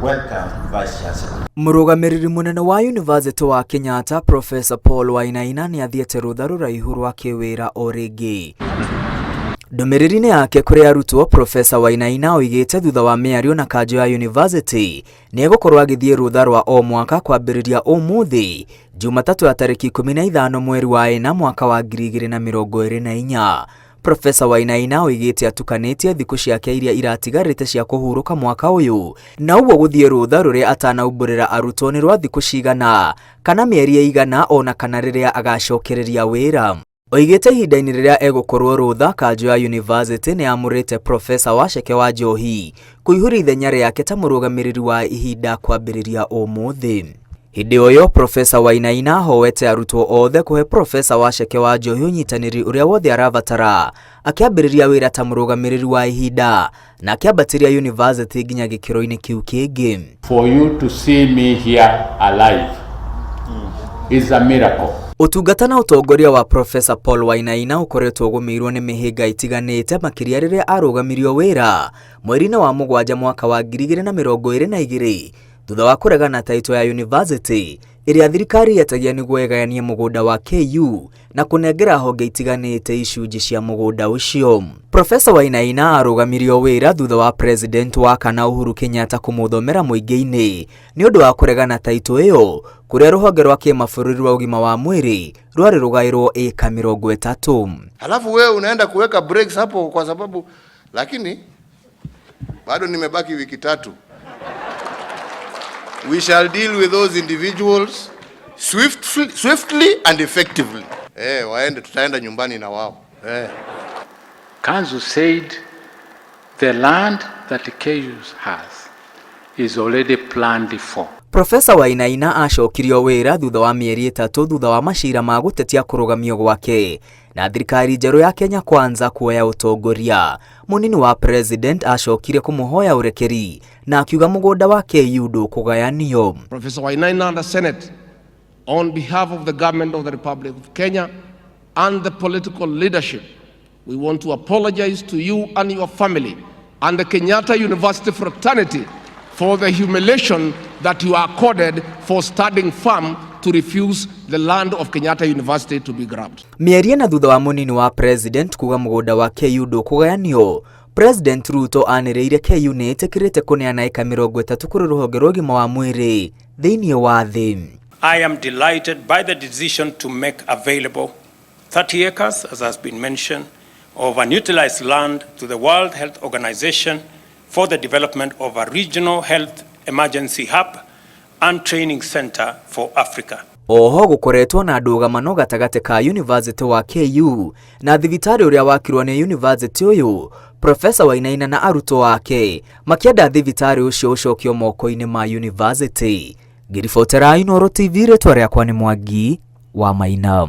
Welcome, Vice Chancellor. Mũrũgamĩrĩri mũnene wa Yunivasĩtĩ wa Kenyatta Professor Paul Wainaina nĩ athiĩte rũtha rũraihu rwa kĩwĩra o rĩngĩ. Ndũmĩrĩri-inĩ yake kũrĩ arutwo, Professor Wainaina oigĩte thutha wa mĩario na kanjũ ya yunivasĩtĩ nĩ egũkorwo agĩthiĩ rũtha rwa o mwaka kwambĩrĩria ũmũthĩ Jumatatũ ya tarĩki 15 mweri wa ĩna mwaka wa 2024. Professor Wainaina oigĩte atukanĩtie thikũ ciake iria iratigarĩte cia kũhurũka mwaka ũyũ na ũguo gũthiĩ rũtha rũrĩa atanaumbũrĩra arutwo nĩ rwa thikũ cigana kana mĩeri ĩigana ona kana rĩrĩa agacokereria wĩra. Oigĩte ihinda-inĩ rĩrĩa egũkorwo rũtha kanjũ ya yunivasĩtĩ nĩ yamũrĩte Professor Waceke wa Njohi kũihũria ithenya rĩake ta mũrũgamĩrĩri wa ihinda kwambĩrĩria ũmũthĩ. Hĩndĩ o ĩyo Professor Wainaina ahoete arutwo othe kũhe Professor Waceke wa Njohi ũnyitanĩri ũrĩa wothe arabatara akĩambĩrĩria wĩra ta mũrũgamĩrĩri wa ihinda na akĩambatĩria yunivasĩtĩ nginya gĩkĩro-inĩ kĩu kĩngĩ. For you to see me here alive is a miracle. Ũtungata na ũtongoria wa Professor Paul Wainaina ũkoretwo ũgũmĩirwo nĩ mĩhĩnga ĩtiganĩte makĩria rĩrĩa arũgamirio wĩra mweri-inĩ wa mũgwanja mwaka wa 2022 thutha wa kũregana taito ya yunivasĩtĩ ĩrĩa thirikari yetagia nĩguo ĩgayanie mũgũnda wa KU na kũnengera honge itiganĩte icunjĩ cia mũgũnda ũcio. Professor Wainaina arũgamirio wĩra thutha wa President wa kana Uhuru Kenyatta kũmũthomera mũingĩ-inĩ nĩ ũndũ wa kũregana taito ĩyo kũrĩa rũhonge rwa kĩmabũrũri rwa ũgima wa mwĩrĩ rwarĩ rũgaĩrwo ĩka 30. Halafu wewe unaenda kuweka breaks hapo kwa sababu, lakini bado nimebaki wiki tatu. We shall deal with those individuals swiftly, swiftly and effectively. Waende, tutaenda nyumbani na wao. Kanzu said the land that KU has is already planned for. Professor Wainaina acokirio wĩra thutha wa mĩeri 3 thutha wa macira ma gũtetia kũrũgamio gwake na thirikari njerũ ya Kenya Kwanza kuoya ũtongoria. Mũnini wa president acokire kũmũhoya ũrekeri na akiuga mũgũnda wa KU ndũkũgayanio. Professor Wainaina and the Senate, on behalf of the government of the Republic of Kenya and the political leadership, we want to apologize to you and your family and the Kenyatta University fraternity for the humiliation that you are accorded for standing firm to refuse the land of Kenyatta University to be grabbed. Mĩeri ĩna thutha wa mũnini wa president kuga mũgũnda wa KU ndũkũgayanio, President Ruto anĩrĩire KU nĩ ĩtĩkĩrĩte kũneana ĩka 30 kũrĩ rũhonge rwa ũgima wa mwĩrĩ thĩinĩ wa thĩ. I am delighted by the decision to make available 30 acres, as has been mentioned, of unutilized land to the World Health Organization for the development of a regional health emergency hub and training center for Africa. Oho gũkoretwo na ndũgamano gatagatĩ ka University wa KU na thibitarĩ ũrĩa wakirwo nĩ University ũyũ, Professor Wainaina na arutwo ake makĩenda thibitarĩ ũcio ũcokio moko-inĩ ma University. Ngĩribotera Inooro TV, rĩtwa rĩakwa nĩ Mwangi wa Maina.